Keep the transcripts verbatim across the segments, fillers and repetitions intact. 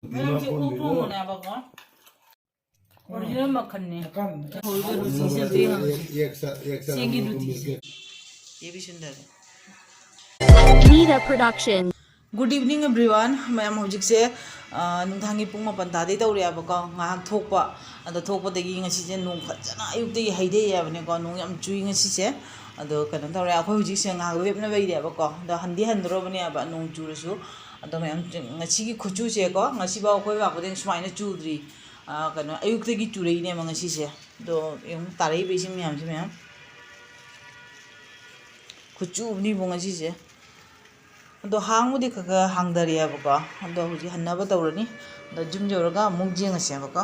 ꯃꯌꯥꯝꯁꯦ ꯑꯣꯛ ꯊꯣꯡꯕꯅꯦꯕꯀꯣ꯫ ꯑꯣꯔꯤꯖꯤꯅꯦꯜ ꯃꯈꯜꯅꯦ꯫ ꯍꯧꯔꯤꯕ ꯔꯨꯇꯤꯁꯦ ꯑꯝꯇ ꯌꯦꯡꯉꯣ꯫ ꯆꯦꯡꯒꯤ ꯔꯨꯇꯤꯁꯦ꯫ Nida Production. Good evening everyone. ꯃꯌꯥꯝ ꯍꯧꯖꯤꯛꯁꯦ, ꯑ, ꯅꯨꯡꯗꯥꯡꯒꯤ ꯄꯨꯡ ꯃꯥꯄꯟ ꯇꯥꯗꯩ ꯇꯧꯔꯦꯕꯀꯣ꯫ ꯉꯥꯏꯍꯥꯛ ꯊꯣꯛꯄ꯫ ꯑꯗꯣ ꯊꯣꯛꯄꯗꯒꯤ ꯉꯁꯤꯁꯦ ꯅꯣꯡ ꯐꯖꯅ ꯑꯌꯨꯛꯇꯒꯤ ꯍꯩꯊꯩ ꯍꯥꯏꯕꯅꯦꯀꯣ꯫ ꯅꯣꯡ ꯌꯥꯝ ꯆꯨꯏ ꯉꯁꯤꯁꯦ꯫ ꯑꯗꯣ ꯀꯩꯅꯣ ꯇꯧꯔꯦ, ꯑꯩꯈꯣꯏ ꯍꯧꯖꯤꯛꯁꯦ ꯉꯥꯏꯍꯥꯛ ꯂꯦꯞꯅꯕ ꯏꯔꯦꯕꯀꯣ꯫ ꯑꯗꯣ ꯍꯟꯗꯤ ꯍꯟꯗꯣꯔꯕꯅꯦꯕ ꯅꯣꯡ ꯆꯨꯔꯁꯨ꯫ ꯑꯗꯣ ꯃꯌꯥꯝ ꯉꯁꯤꯒꯤ ꯈꯨꯠꯆꯨꯁꯦꯀꯣ, ꯉꯁꯤꯐꯥꯎ ꯑꯩꯈꯣꯏ ꯂꯥꯛꯄꯗꯒꯤ ꯁꯨꯃꯥꯏꯅ ꯆꯨꯗ꯭ꯔꯤ꯫ ꯑ, ꯀꯩꯅꯣ, ꯑꯌꯨꯛꯇꯒꯤ ꯆꯨꯔꯛꯏꯅꯦꯕ ꯉꯁꯤꯁꯦ꯫ ꯑꯗꯣ ꯌꯦꯡꯉꯨ, ꯇꯥꯔꯛꯏꯕ ꯏꯁꯤꯡ ꯃꯌꯥꯝꯁꯦ ꯃꯌꯥꯝ꯫ ꯈꯨꯠꯆꯨ ꯑꯃꯅꯤꯕꯨ ꯉꯁꯤꯁꯦ꯫ ꯑꯗꯣ ꯍꯥꯡꯕꯨꯗꯤ ꯈꯔ ꯈꯔ ꯍꯥꯡꯊꯔꯛꯑꯦꯕꯀꯣ꯫ ꯑꯗꯣ ꯍꯧꯖꯤꯛ ꯍꯟꯅꯕ ꯇꯧꯔꯅꯤ꯫ ꯑꯗꯣ ꯌꯨꯝ ꯌꯧꯔꯒ ꯑꯃꯨꯛ ꯌꯦꯡꯉꯁꯦꯕꯀꯣ꯫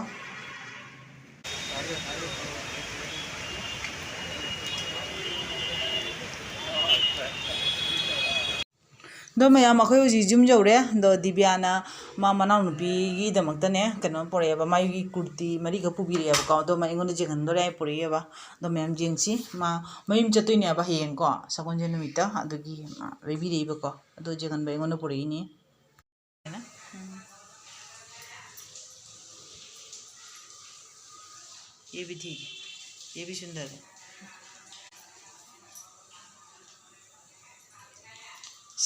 ꯑꯗꯣ ꯃꯌꯥꯝ, ꯑꯩꯈꯣꯏ ꯍꯧꯖꯤꯛ ꯌꯨꯝ ꯌꯧꯔꯦ꯫ ꯑꯗꯣ ꯗꯤꯕꯤꯌꯥꯅ ꯃꯥ ꯃꯅꯥꯎꯅꯨꯄꯤꯒꯤꯗꯃꯛꯇꯅꯦ ꯀꯩꯅꯣ ꯄꯨꯔꯛꯑꯦꯕ, ꯃꯥꯒꯤ ꯀꯨꯔꯇꯤ ꯃꯔꯤꯈꯛ ꯄꯨꯕꯤꯔꯛꯑꯦꯕꯀꯣ꯫ ꯑꯗꯣ ꯃꯥ ꯑꯩꯉꯣꯟꯗ ꯌꯦꯡꯍꯟꯗꯣꯔꯦ ꯍꯥꯏ ꯄꯨꯔꯛꯑꯦꯕ꯫ ꯑꯗꯣ ꯃꯌꯥꯝ ꯌꯦꯡꯁꯤ, ꯃꯥ ꯃꯌꯨꯝ ꯆꯠꯇꯣꯏꯅꯦꯕ ꯍꯌꯦꯡꯀꯣ, ꯁꯒꯣꯜꯁꯦꯟ ꯅꯨꯃꯤꯠꯇ꯫ ꯑꯗꯨꯒꯤ ꯃꯥ ꯂꯩꯕꯤꯔꯛꯏꯕꯀꯣ꯫ ꯑꯗꯣ ꯌꯦꯡꯍꯟꯕ ꯑꯩꯉꯣꯟꯗ ꯄꯨꯔꯛꯏꯅꯦ꯫ ये भी ठीक है, ये भी सुंदर है।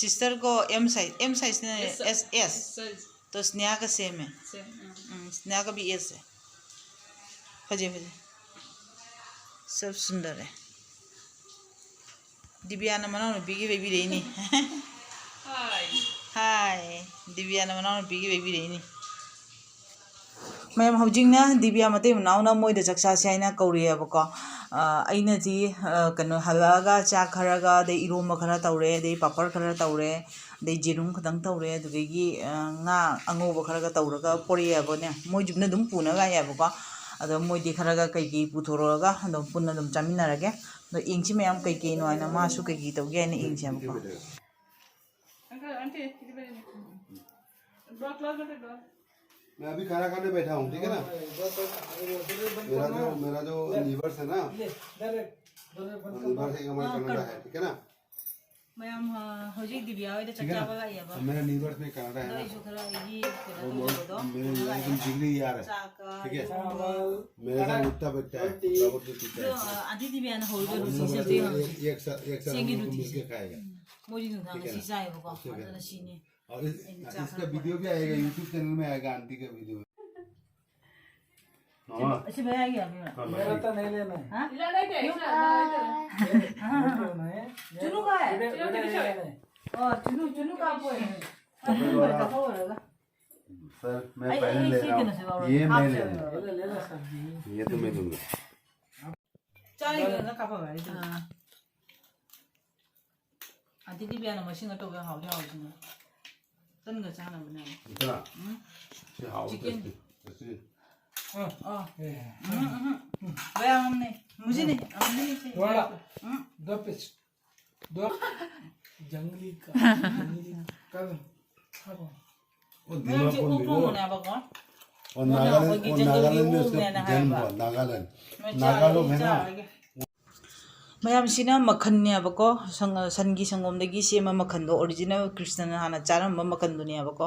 सिस्टर को एम साइज, एम साइज ने एस, एस, एस। तो स्नेहा का सेम है। सेम, हाँ। हम्म, स्नेहा का भी एस है। फजे फजे, सब सुंदर है। ꯗꯤꯕꯤꯌꯥꯅ ꯃꯅꯥꯎꯅꯨꯄꯤꯒꯤ ꯂꯩꯕꯤꯔꯛꯏꯅꯤ꯫ ꯍꯥꯏ꯫ ꯍꯥꯏ꯫ ꯗꯤꯕꯤꯌꯥꯅ ꯃꯅꯥꯎꯅꯨꯄꯤꯒꯤ ꯂꯩꯕꯤꯔꯛꯏꯅꯤ꯫ ꯃꯌꯥꯝ, ꯍꯧꯖꯤꯛꯅ ꯗꯤꯕꯤꯌꯥ ꯃꯇꯩ ꯃꯅꯥꯎꯅ ꯃꯣꯏꯗ ꯆꯥꯛ ꯆꯥꯁꯦ ꯍꯥꯏꯅ ꯀꯧꯔꯛꯑꯦꯕꯀꯣ꯫ ꯑ, ꯑꯩꯅꯗꯤ, ꯑ, ꯀꯩꯅꯣ, ꯍꯜꯂꯛꯑꯒ ꯆꯥꯛ ꯈꯔꯒ, ꯑꯗꯩ ꯏꯔꯣꯝꯕ ꯈꯔ ꯇꯧꯔꯦ, ꯑꯗꯩ ꯄꯥꯄꯔ ꯈꯔ ꯇꯧꯔꯦ, ꯑꯗꯩ ꯌꯦꯔꯨꯝ ꯈꯇꯪ ꯇꯧꯔꯦ, ꯑꯗꯨꯗꯒꯤ, ꯑ, ꯉꯥ ꯑꯉꯧꯕ ꯈꯔꯒ ꯇꯧꯔꯒ ꯄꯣꯔꯛꯑꯦꯕꯅꯦ꯫ ꯃꯣꯏ ꯌꯨꯝꯗ ꯑꯗꯨꯝ ꯄꯨꯅꯕ ꯍꯥꯏꯌꯦꯕꯀꯣ꯫ ꯑꯗꯣ ꯃꯣꯏꯗꯤ ꯈꯔꯒ ꯀꯩꯀꯩ ꯄꯨꯊꯣꯔꯛꯑꯒ ꯑꯗꯨꯝ ꯄꯨꯟꯅ ꯑꯗꯨꯝ ꯆꯥꯃꯤꯟꯅꯔꯒꯦ꯫ ꯑꯗꯣ ꯌꯦꯡꯁꯤ ꯃꯌꯥꯝ ꯀꯩꯀꯩꯅꯣ ꯍꯥꯏꯅ, ꯃꯥꯁꯨ ꯀꯩꯀꯩ ꯇꯧꯒꯦ ꯍꯥꯏꯅ ꯌꯦꯡꯁꯦꯕꯀꯣ꯫ अंकल, आंटी, किधर बैठे? ब्लॉक, क्लोज मत करो। मैं अभी खाना खाने बैठा हूँ, ठीक है ना? मेरा जो, मेरा जो लीवर्स है ना, लीवर्स एक हमारा हाँ, कनाडा है, ठीक है ना? ꯃꯌꯥꯝ, ꯑ, ꯍꯧꯖꯤꯛ ꯗꯤꯕꯤꯌꯥ ꯍꯣꯏꯗ ꯆꯥꯛ ठीक है ना? ꯆꯥꯕ ꯂꯥꯛꯑꯦꯕ꯫ अब मेरा ꯅꯤꯕꯔꯁꯅꯦ ꯀꯅꯥꯗꯥ ꯑꯗꯣ है ना? ꯑꯩꯁꯨ ꯈꯔ ꯑꯩꯒꯤ ꯀꯩꯅꯣ वो ꯇꯧꯕꯗꯣ मेरे मेरे एकदम जिगरी यार है। ꯆꯥꯛꯀ ठीक है। ꯊꯣꯡꯕ, मेरे साथ उठता बैठता है, बराबर से पीता ꯑꯗꯣ, है। ꯑ, ꯑꯥꯗꯤ ꯗꯤꯕꯤꯌꯥꯅ हम ꯍꯧꯔꯤꯕ लोग ꯔꯨꯇꯤꯁꯦ बोला, ꯑꯝꯇ ꯌꯦꯡꯉꯣ꯫ एक एक साथ एक साथ हम लोग को मिलके खाएगा। ꯃꯣꯏꯗꯤ ꯅꯨꯡꯗꯥꯡ ठीक है ꯉꯁꯤ ना? ꯆꯥꯏꯌꯦꯕꯀꯣ꯫ ठीक है। ꯑꯗꯨꯅ ꯁꯤꯅꯤ꯫ और ꯑꯩꯅ ꯆꯥꯛ इसका ꯈꯔ वीडियो भी आएगा YouTube चैनल में, आएगा आंटी का वीडियो। मामा। ꯑꯁꯤ ꯃꯌꯥꯏꯒꯤ ꯌꯥꯕꯤꯔꯣ? हाँ, मेरा भाई। तो नहीं लेना है। हाँ? नहीं लेना है। हाँ, हाँ। नहीं लेना है। चुनू का है? वीडियो, वीडियो नहीं लेना है। ꯑꯣ, ꯆꯨꯅꯨ, ꯆꯨꯅꯨ ꯀꯥꯞꯄꯣꯏ꯫ वीडियो वाला। ꯀꯥꯞꯍꯧꯔꯒ꯫ सर, मैं ꯑꯩ, पहले ꯑꯩ ले ꯁꯤ रहा ꯀꯩꯅꯣꯁꯦ ꯂꯧꯔꯒꯦ꯫ हूँ। ये मैं ले ꯍꯥꯞꯁꯦ लूँगा। ꯂꯧꯔꯒꯦ꯫ ले, ले ला सब्जी। ये तो मैं दूंगा। ꯆꯥꯔꯤꯉꯩꯗ ꯀꯥꯞꯄ ꯃꯥꯜꯂꯦ ꯑꯗꯨꯝ꯫ ꯑꯥ꯫ ꯑꯗꯨꯗꯤ ꯕꯤꯌꯥꯅ ꯃꯁꯤꯡꯒ ꯇꯧꯕ ꯍꯥꯎꯗꯤ ꯍꯥꯎꯋꯤꯁꯤꯅ꯫ ꯇꯟꯒ ꯆꯥꯅꯕꯅꯦ꯫ इतना। ꯎꯝ꯫ ये हाउ चिकन। टेस्टी। टेस्टी। ꯑꯣ꯫ ए, ꯎꯝ, ꯎꯝ, ꯎꯝ꯫ ꯕꯤꯌꯥ ꯉꯝꯅꯦ꯫ ꯃꯨꯖꯤꯅꯦ꯫ ꯉꯝꯅꯦ꯫ थोड़ा। ꯎꯝ꯫ दो पीस। दो। जंगली का। जंगली का। वो ꯅꯪꯁꯦ दिमाग ꯑꯣꯛ को ꯊꯣꯡꯕꯅꯦꯕꯀꯣ꯫ और नागालैंड, ꯑꯩꯈꯣꯏꯒꯤ और जंगल नागालैंड में की सब ऊँट लेना है जैन बाबा। हुआ, नागालैंड। ꯅꯣꯏ नागा लोग है ना। ꯆꯥꯔꯒꯦ꯫ ꯃꯌꯥꯝꯁꯤꯅ ꯃꯈꯟꯅꯦꯕꯀꯣ, ꯁꯟ-, ꯁꯟꯒꯤ ꯁꯪꯒꯣꯝꯗꯒꯤ ꯁꯦꯝꯕ ꯃꯈꯟꯗꯣ, ꯑꯣꯔꯤꯖꯤꯅꯦꯜ ꯀ꯭ꯔꯤꯁꯅꯅ ꯍꯥꯟꯅ ꯆꯥꯔꯝꯕ ꯃꯈꯟꯗꯨꯅꯦꯕꯀꯣ꯫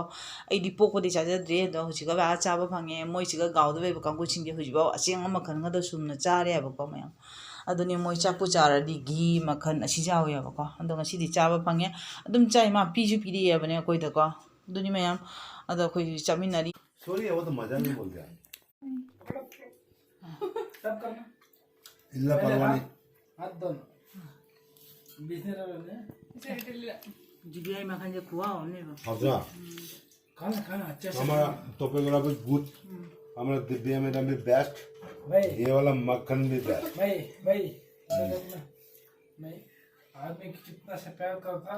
ꯑꯩꯗꯤ ꯄꯣꯛꯄꯗꯤ ꯆꯥꯖꯗ꯭ꯔꯤ, ꯑꯗꯣ ꯍꯧꯖꯤꯛꯀ ꯂꯥꯛꯑ ꯆꯥꯕ ꯐꯪꯉꯦ꯫ ꯃꯣꯏꯁꯤꯒ ꯒꯥꯎꯗ ꯂꯩꯕ ꯀꯥꯡꯕꯨꯁꯤꯡꯗꯤ ꯍꯧꯖꯤꯛꯐꯥꯎ ꯑꯁꯦꯡꯕ ꯃꯈꯟ ꯉꯥꯛꯇ ꯁꯨꯝꯅ ꯆꯥꯔꯦꯕꯀꯣ ꯃꯌꯥꯝ꯫ ꯑꯗꯨꯅꯤ ꯃꯣꯏ ꯆꯥꯛꯄꯨ ꯆꯥꯔꯗꯤ ꯘꯤ ꯃꯈꯟ ꯑꯁꯤ ꯌꯥꯎꯋꯦꯕꯀꯣ꯫ ꯑꯗꯣ ꯉꯁꯤꯗꯤ ꯆꯥꯕ ꯐꯪꯉꯦ꯫ ꯑꯗꯨꯝ ꯆꯥꯏ, ꯃꯥ ꯄꯤꯁꯨ ꯄꯤꯔꯛꯑꯦꯕꯅꯦ ꯑꯩꯈꯣꯏꯗꯀꯣ꯫ ꯑꯗꯨꯅꯤ ꯃꯌꯥꯝ꯫ ꯑꯗꯣ ꯑꯩꯈꯣꯏ ꯆꯥꯃꯤꯟꯅꯔꯤ꯫ सॉरी, वो तो मजा नहीं बोल रहा। सब करना। इल्ला पहले परवानी। हाथ, हाथ धोना। बीच में रहने। ꯖꯤꯕꯤꯌꯥꯏ ꯃꯈꯟꯁꯦ ꯈꯨꯍꯥꯎ ꯑꯃꯅꯦꯕ꯫ हाँ। खाना, खाना अच्छे से हमारा खाना। Topography good. हमारा दिव्या मैडम भी बेस्ट। भाई, ये वाला मक्खन भी बेस्ट। भाई, भाई, इधर देखना। मैं आदमी को कितना से प्यार करता।